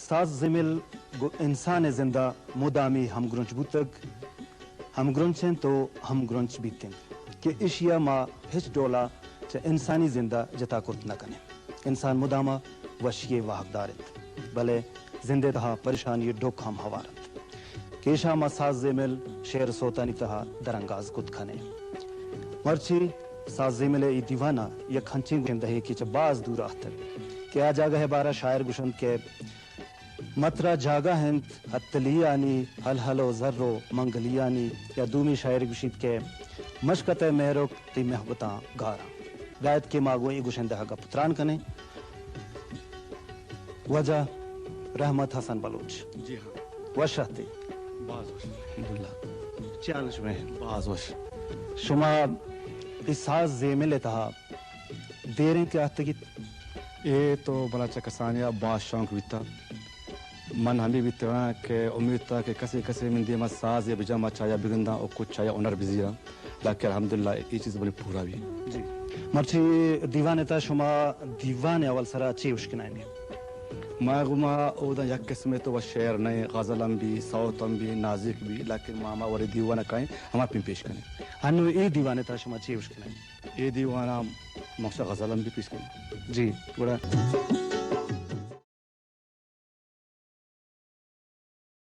ساز زیمل گوں انسان ءِ زند ءَ مدامی ہمگرنچ بوتگ، ہمگرنچ انت و ہمگرنچ بیت انت کہ ایشی ءَ ما ہچ ڈول ءَ چہ انسانی زند ءَ جتا کرت نہ کنیں۔ انسان مدام ءَ وشی ءِ واہگدار انت، بلے زند ءِ تہا پریشانی ءِ ڈکھ ہم ہوار انت کہ ایشاں ما ساز زیمل، شعر و سوتانی تہا درانگاز کت کنیں۔ مرچی ساز زیمل ءِ اے دیوان ءَ یک ہنچیں گشندہے کہ چہ باز دور ءَ اتکگ کہ آ جاگہ ءِ بارہ ءَ شاعر گشنت کہ مترا جاگہ انت ہتلیانی، ہلہل و زر و منگلیانی۔ یا دومی شاعر گوشیت کہ مشکت ءِ مہرک تئی محبتاں گاراں۔ بیایت کہ ما گوں اے گشندہ ءَ گپ تران کنیں۔ واجہ رحمت حسن بلوچ۔ جی ہاں۔ وش آتے۔ باز وش۔ الحمدللہ۔ چے حال شمئے؟ باز وش۔ شما اے ساز زیمل ءِ تہا دیر انت کہ آتکگیت؟ اے تو بلا چہ کسانی ءَ باز شونک بیتا۔ من ہمے بیتگاں کہ امیت ءَ کہ کسے کسے من دیما سازے بجا ما چایا بگنداں و کچھ چایا ہنر بزیراں، لکہ الحمدللہ اے چیز منی پورا بی۔ جی۔ مرچی دیوان ءِ تہا شما دیوان ءِ اول سرا چے اشکنائینی؟ ما گما اودا یک قسمے تو و شعر نئے، غزل ہم بی، سوت ہم بی، نازک بی، لیکن ما ہما وڑے دیوان ءَ کائیں، ہما پیم پیش کنیں۔ انو اے دیوان ءِ تہا شما چے اشکنائینی؟ اے دیوان ءَ مقصد غزل ہم بی پیش کنیں۔ جی، گڑا۔